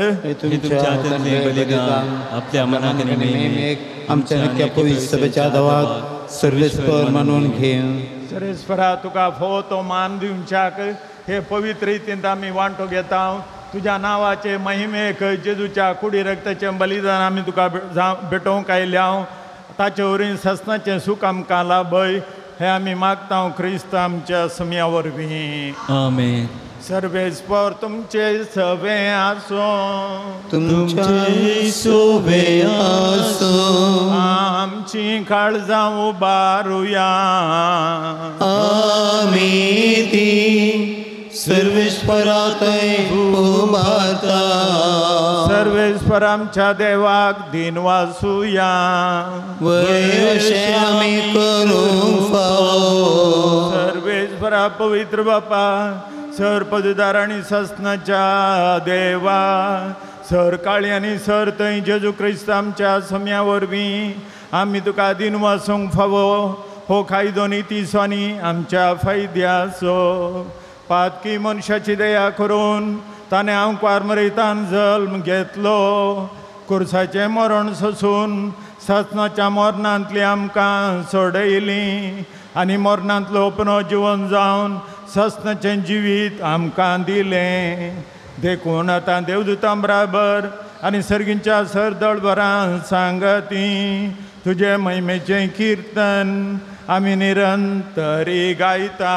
तुमच्या हातांतलें बलिदान आपल्या मनाक आनी नेमेक आमच्या नक्या पवित्र सभेच्या दवाक सर्वेस्पर मानून घेवन. सर्वेस्परा, तुका फोव तो मान दिवच्याक हे पवित्र रितींत आमी वांटो घेता. तुज्या नांवाचे महिमेक जेजूच्या कुडी रक्ताचें बलिदान आमी तुका भेटोवंक आयल्या. ताचे वरवीं ससनाचें सूख आमकां लाभय हे आमी मागता क्रिस्त आमच्या सम्या वरवीं. आमेन. सर्वेस्पर तुमचे सवे आसूं, तुमचे सोवे आसूं. आमची काळजां उबारुया. आमी ती सर्वेस्परा थंय उबारता. सर्वेस्पर आमच्या देवाक दिनवासुया. वयर अशें आमी करूंक फावो. सर्वेस्परा पवित्र बापा, सर पदुदार आनी ससनाच्या देवा, सर काळी आनी सर थंय जेजू क्रिस्त आमच्या सम्या वरवीं आमी तुका दिनवासूंक फावो. हो कायदो नितीसो आमच्या फायद्याचो. पातकी मनशाची दया करून ताणें आंकवार मरेतान जल्म घेतलो. कुर्साचें मरण सोसून सासणाच्या मरणांतली आमकां सोडयली आनी मरणांतलो पुनर्जिवन जावन सासणाचें जिवीत आमकां दिलें. देखून आतां देवदूतां बराबर आनी सर्गींच्या सरदळबरां सांगती तुजे महिमेचें किर्तन आमी निरंतरी गायता.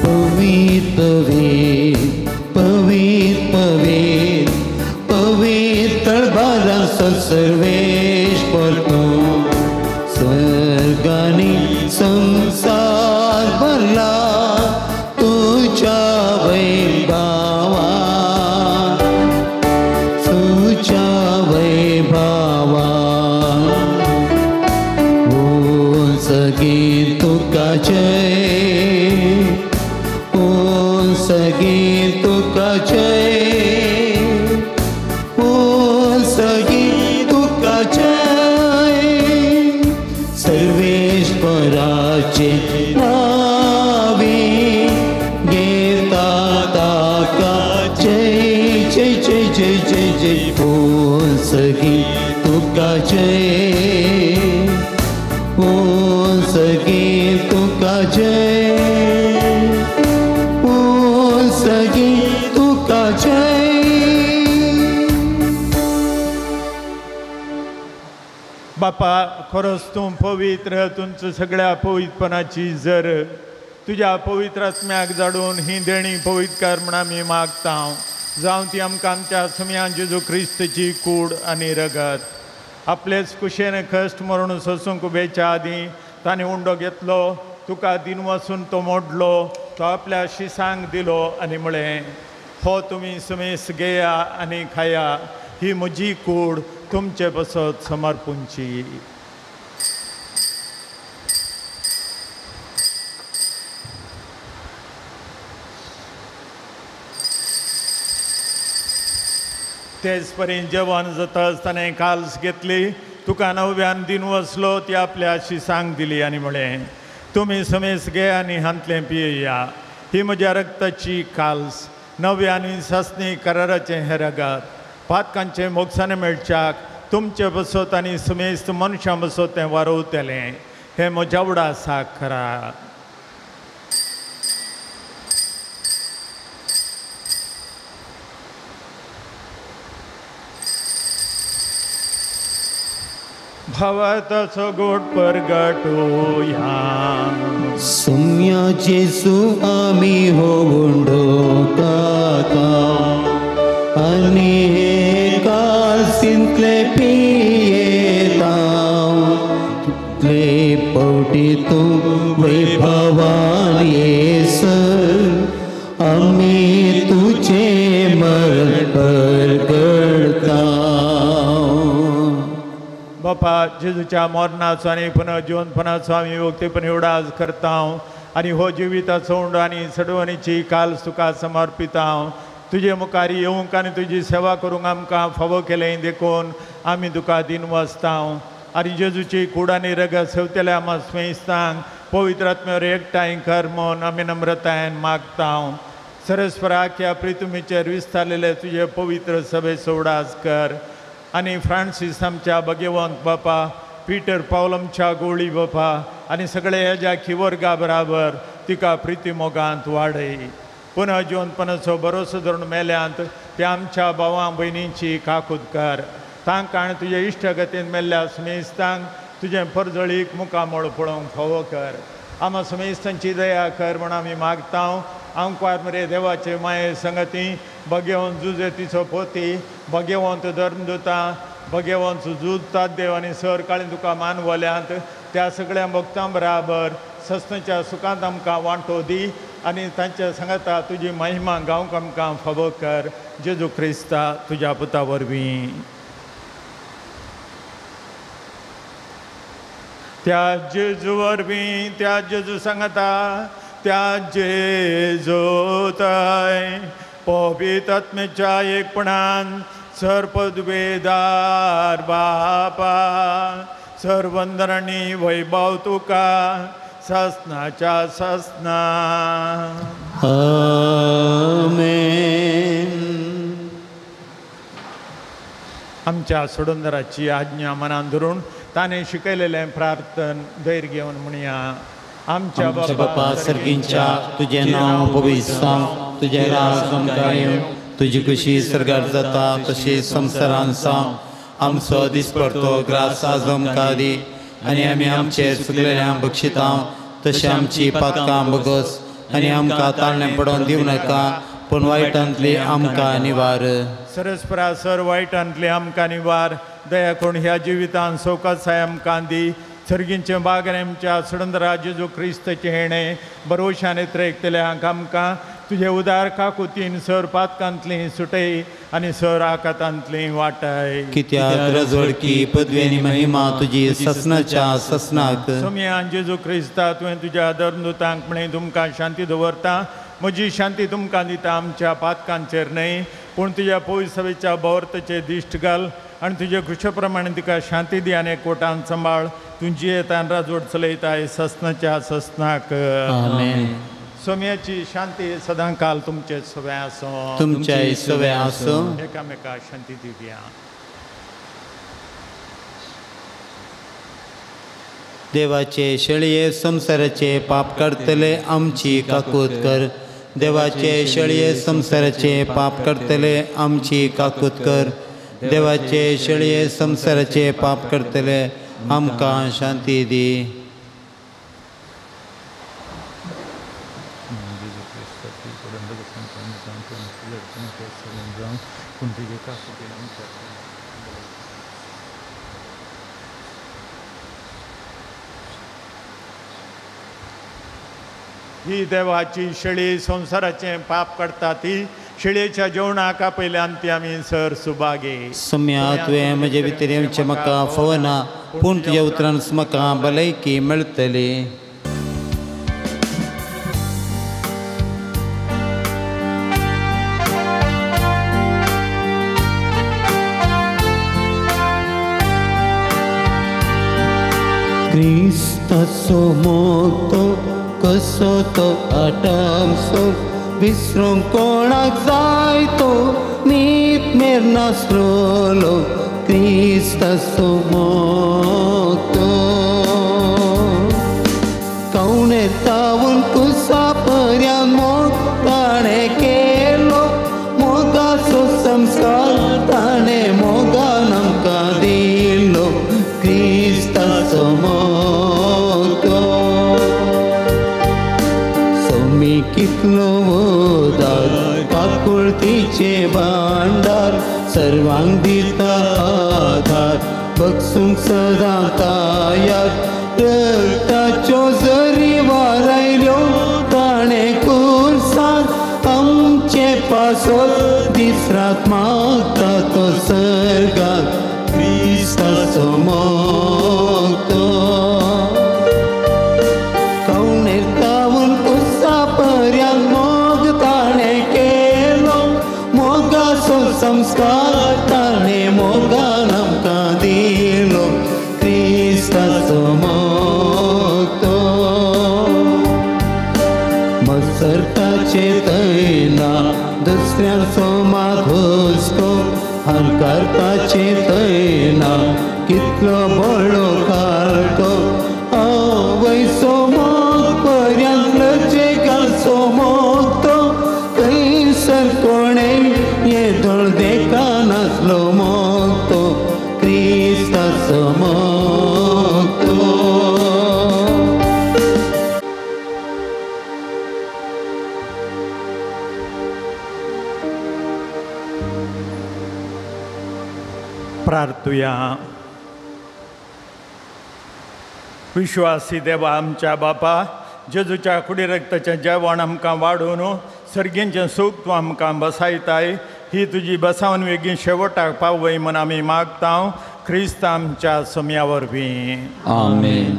पवित्र पवित्र पवित्र पवित्र बारांचो सर्वेस्पर तूं, स्वर्गानी संवसार भरला तुज्या वैभावान, तुज्या वैभावान. उंचगी तुका जय, उंचगी तुका जय, उंचगी तुका जय. सर्वेस्पराचे नावे घेता ताका जय जय जय जय जय जय. उंचगी तुका जय, उंचगी तुका जय, उंचगी तुका जय. बापा, खरोच तूं पवित्र, तुमच्या सगळ्या पवित्रपणाची जर तुज्या पवित्र आत्म्याक जाडून ही देणी पवित्र म्हण आमी मागता. जावं ती आमकां आमच्या सम्यान जेजू क्रिस्तची कूड आनी रगत. आपलेच कुशेन कश्ट मरण सोसूंक बेच्या आदीं ताणें उंडो घेतलो, तुका दिनवासून तो मोडलो, तो आपल्या शिसांक दिलो आनी म्हळें, हो तुमी समेस घेया आनी खाया, ही म्हजी कूड तुमचे पसत समर्पूंची. तेच परी जेवण जाता आसतना काल्स घेतली, तुका नव्यान दिन वसलो, ती आपल्या शिसांक दिली आनी म्हळें, तुमी समेस घे आनी हांतलें पियेया, ही म्हज्या रक्ताची काल्स, नव्या आनी सासणी कराराचें हें रगत, पातकांचें मोगसाणें मेळच्याक तुमचे बसत आनी समेस्त मनशां बसत तें वारोवतलें. हें म्हज्या उडासाक करा. भावार्थाचो गोड परगटुया. सुम्या जेसू आमी हो उंडो काका आनी हे कालसींतले पियेता, तितले पावटी तूं वैभवान येसर आमी तुजें मरण परगडता. बापा जेजूच्या मरणाचो आनी पुनर्जिवनपणाचो आमी उक्तेपणी उडास करता आनी हो जिविताचो उंडो आनी सडवणीची काल तुका समर्पिता. तुजे मुखार येवंक आनी तुजी सेवा करूंक आमकां फावो केलें देखून आमी तुका दिनवासता. आनी जेजूची कूड आनी रगत सेवतल्या आमा स्मेस्तांक पवित्र आत्म्यावर एकठांय कर म्हूण आमी नम्रतायेन मागता. सरस्पराक ह्या प्रितुमीचेर विस्तारलेले तुजे पवित्र सभेचो उडास कर आनी फ्रांसीस आमच्या भगेवंत बापा, पीटर पावल आमच्या गोळी बापा आनी सगळे ह्या खिवर्गा बराबर तिका प्रिती मोगांत वाडय. पुनः जिवनपणाचो भरोसो धरून मेल्यांत त्या आमच्या भावां भयणींची काकूत कर. तांकां आनी तुजे इश्टगतीन मेल्ल्या सुमेस्तांक तुजें परजळीक मुखामळ पळोवंक फावो कर. आमा सुमेस्तांची दया कर म्हूण आमी मागता. आंकवार मरे देवाचे माये संगती भगेवंत जुजे तिचो पोती, भगेवंत धर्मदुता, भगेवंत झुजतात देव आनी सर काळी तुका मानवल्यांत त्या सगळ्या भक्तां बराबर सस्नाच्या सुखांत आमकां वांटो दी आनी तांच्या सांगाता तुजी महिमा गावंक आमकां फावो कर. जेजू क्रिस्ता तुज्या पुता वरवीं. त्या जेजू वरवीं, त्या जेजू सांगाता, त्या जेजू ताय पवित्र आत्म्याच्या एकपणान सर्पदुबेदार बापा सर्वंदरणी वैभव तुका ससनाच्या ससना. आमेन. आमच्या सोडंदराची आज्ञा मनान धरून ताणें शिकयलेलें प्रार्थन धैर्य घेवन म्हणया. आमच्या बापा सर्गींच्या तुजें नांव पवित्र जावं, तुजें राज आमकां येवं, तुजी खुशी सर्गार जाता तशी संवसारांत जावं. आमचो दिसपडतो ग्रास आज आमकां दी आनी आमी आमचे चुकलेल्यांक बक्षिता तशें आमची पातकां बगस आनी आमकां ताळणें पडोवन दिवं नाका, पूण वायटांतली आमकां निवार. सरस्परा सर वायटांतली आमकां निवार. दया करून ह्या जिवितान सवकासाय आमकां दी. सर्गींचे बाग आनी आमच्या सडंदरा जेजू क्रिस्ताचें हेणें बरोवशान त्रेकतल्यांक आमकां तुजे उदार काकुतीन सर पातकांतली सुटय आनी सर आकातांतली वाटाय. कित्याक रजवडकी पदवी आनी महिमा तुजी ससनाच्या ससनाक. सोमयान जेजू क्रिस्ता तुवें तुज्या धर्मदुतांक म्हणलें तुमकां शांती दवरता, म्हजी शांती तुमकां दिता. आमच्या पातकांचेर न्हय पूण तुज्या पवित्र सभेच्या भोवर्तचे दिश्ट घाल आनी तुजे खुशे प्रमाणे तिका शांती दी आनी कोटान सांबाळ. तुजी येतान राजवट चलयताय ससनाच्या ससनाक. आमेन. सोम्याची शांती सदांकाल तुमचे सगळे आसूं, तुमचे सगळे आसूं. एकामेका शांती दिवया. देवाचे शेळये संवसाराचे पाप काडटले आमची काकूत कर. देवाचे शेळये संवसाराचे पाप काडटले आमची काकूत कर. देवाचे शेळये संवसाराचे पाप करतले आमकां शांती दी. ही देवाची शेळी संवसाराचें पाप काडटा ती शेळयेच्या जेवणाक आपयल्यान ती आमी सर सुभागे. सम्या तुवें म्हजे भितर येवचें म्हाका फावना, पूण तुज्या उतरान म्हाका भलायकी मेळटली. क्रिस्ताचो मोग तो कसो तो आटामसो विसरूंक कोणाक जाय तो नीत मेर नासलो क्रिस्ताचो मोग तो. कवणे तावून कुसा पर्यान मोग ताणें केलो, मोगाचो संस्कार ताणें मोगान आमकां दिलो क्रिस्ताचो मोग तो. सोमी कितलो उदार काकुळतीचे भांडार, सर्वांक दिता आधार बगसूंक सदां तयार. रक्त मोग तो मत्सरताचे तैला दुसऱ्यांचो माघोसको हंकारताचे तैला कितलो बळो कारतो आवयचो मोग पर्यांत लजेकाचो मोग तो थंयसर कोणें येदोळ देखानासलो मोग तो क्रिस्ताचो मोग तो. प्रार्थुया. विश्वासी देवा आमच्या बापा, जेजूच्या कुडी रक्ताचें जेवण आमकां वाडून सर्गींचें सूख तूं आमकां बसायताय, ही तुजी बसावन वेगीं शेवटाक पावय म्हूण आमी मागता क्रिस्त आमच्या सोम्या वरवीं. आमेन.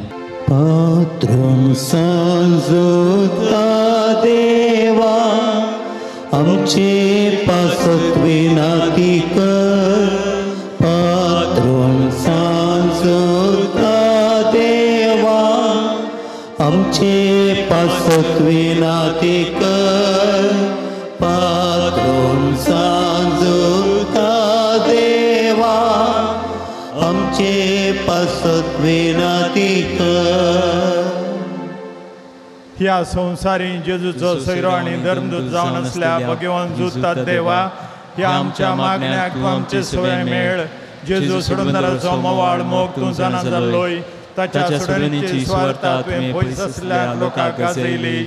पात्रून सांजुता देवा आमचे पासत विनाती कर, पात्रून सांजुता देवा आमचे पासत विनाती कर, पात्रून सांजुता देवा आमचे पासत विनाती कर. ह्या संवसारी जेजूचो सैरो आनी धर्मदूत जावन आसल्या भगवान जुतात देवा, ह्या आमच्या मागण्याक तूं आमचे सवय मेळ. जेजू सोडूनदाराचो मोवाळ मोग तूं जाणा जाल्लोय, ताच्या सोडणीची सुवार्ता तुवें पयस आसल्या लोकांक गाजयली.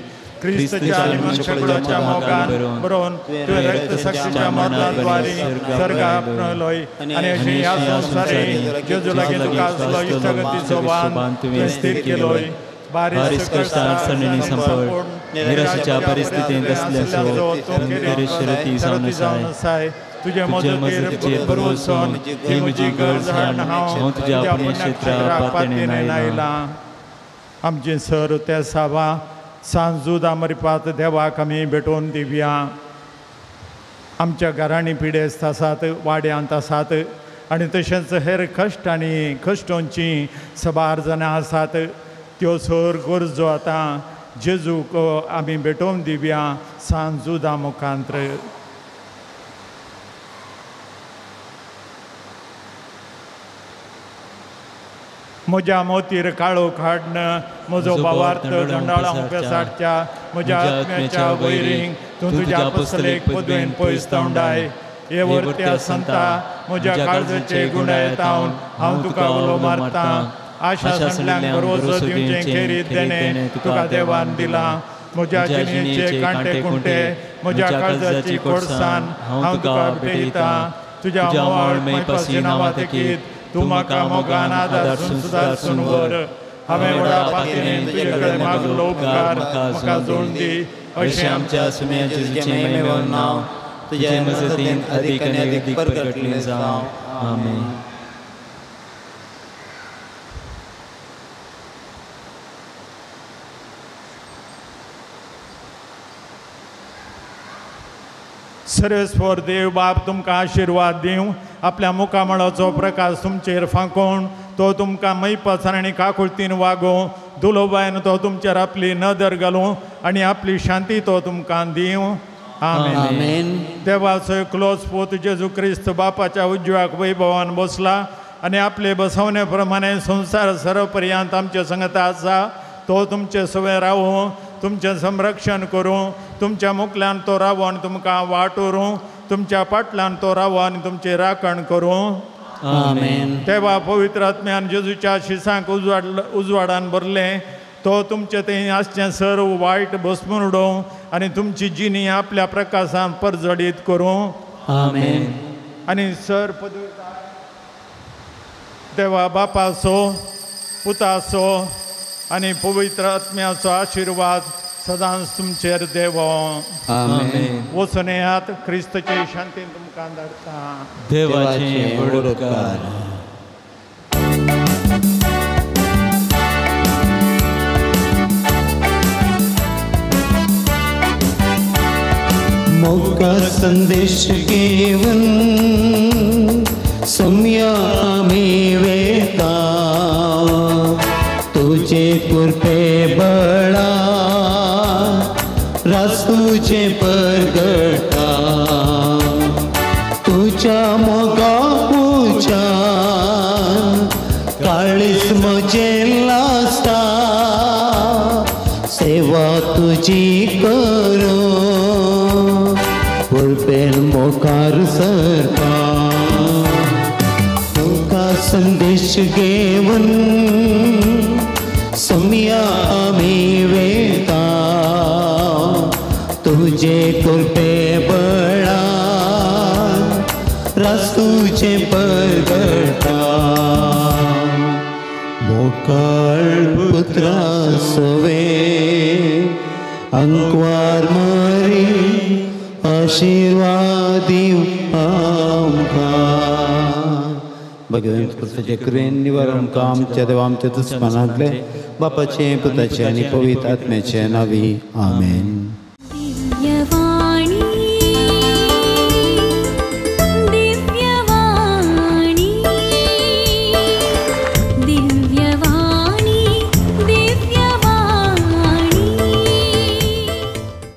क्रिस्तच्या आनी मनशाकुळाच्या मोगान बरोवन तुवें रक्तसाक्षीच्या मरणाद्वारे सर्गाक आपणयलोय आनी अशें ह्या संवसारी जेजू लागीं तुका आसलो इश्टागतीचो बांद तुवें स्थिर केलोय. बारीस कश्टां संपड निराशेच्या परिस्थितींत आसल्याचो शरती जावन आसाय, तुजे मजतीचेर भरवसून ही म्हजी गरज हाडून हांव तुज्या पुण्यक्षेत्रा पातळेन आयलां. आमचे सर त्या सावा सांजूद मरिपात देवाक आमी भेटोवन दिवया. आमच्या घरांनी पिडेस्त आसात, वाड्यांत आसात आनी तशेंच हेर कश्ट आनी कश्टोंची सबार जाणां आसात, त्यो सर गरजो आतां जेजूक आमी भेटोवन दिवया सांजुदा मुखांत्र. म्हज्या मोतीर काळो काडन म्हजो भावार्थ दंडाळा पेसाडच्या म्हज्या आत्म्याच्या वैरींक तूं तुज्या पुस्तलेक पदवेन पयस तोंडाय. हे वरत्या संता म्हज्या काळजाचे गुणायतावन हांव तुका उलो मारतां. आशा संदल्यांक भरवसो दिवचें खेरीत देणें तुका देवान दिलां. म्हज्या जिणेचे कांटे कुंटे म्हज्या काळजाची कोडसान हांव तुका भेटयतां. तुज्या मोवाळ मैपासी नांवा देखीत तूं म्हाका मोगान आदारसून सुदारसून व्हर. हांवें व्हडा पातयेन तुजे कडेन मागलो उपकार म्हाका जोडून दी. अशें आमच्या सुम्या जेजूचें महिमेवन नांव तुज्या मजतीन अदीक आनी अदीक परगटलें जावं. आमेन. सर्वेस्वर देव बाप तुमकां आशिर्वाद दिवं, आपल्या मुखामळाचो प्रकाश तुमचेर फांकोवन तो तुमकां मैपासान आनी काकुळतीन वागोवं. दुलोबायन तो तुमचेर आपली नदर घालूं आनी आपली शांती तो तुमकां दिवं. आमेन. देवाचो एकलोच पूत जेजू क्रिस्त बापाच्या उजव्याक वैभवान बसला आनी आपले बसवणे प्रमाणे संवसार सरपर्यंत आमचे संगता आसा. तो तुमचे सवय रावूं, तुमचें संरक्षण करूं, तुमच्या मुखल्यान तो रावूं आनी तुमकां वाट उरूं, तुमच्या पाटल्यान तो रावूं आनी तुमची राखण करूं. आमेन. देवा पवित्र आत्म्यान जेजूच्या शिसांक उजवाडान भरलें, तो तुमचें थंय आसचें सर्व वायट भस्मून उडोवं आनी तुमची जिणी आपल्या प्रकाशान परजडीत करूं. आमेन. आनी सर पदवी देवा बापाचो पुताचो आनी पवित्र आत्म्याचो आशिर्वाद सदांच तुमचेर देवो. आमेन. वचून येयात, क्रिस्तचे शांतीन तुमकां धाडटा. देवाचे व्हड उपकार. मोगा संदेश घेवन सम्या आमी वेता, तुझे कृपे बळा रास तुझे परगटा तुझ्या मोगा उज्यान काळीस म्हजें लासता सेवा तुजी करूं कृपेन मुखार सरता तुका संदेश घेवन सोम्या आमी वेता तुझे कृपे बळा रास तुझे परगटा मोकाळ पुत्रा सवे अंकवार मरी आशीर्वाद दिव आमकां. भगवंत पुताचे कृपेन निवार आमकां आमच्या देवा आमच्या दुस्मानांतले बापाचे पुताचे आनी पवित्र आत्म्याचे नांवी आमेन. दिव्यवाणी.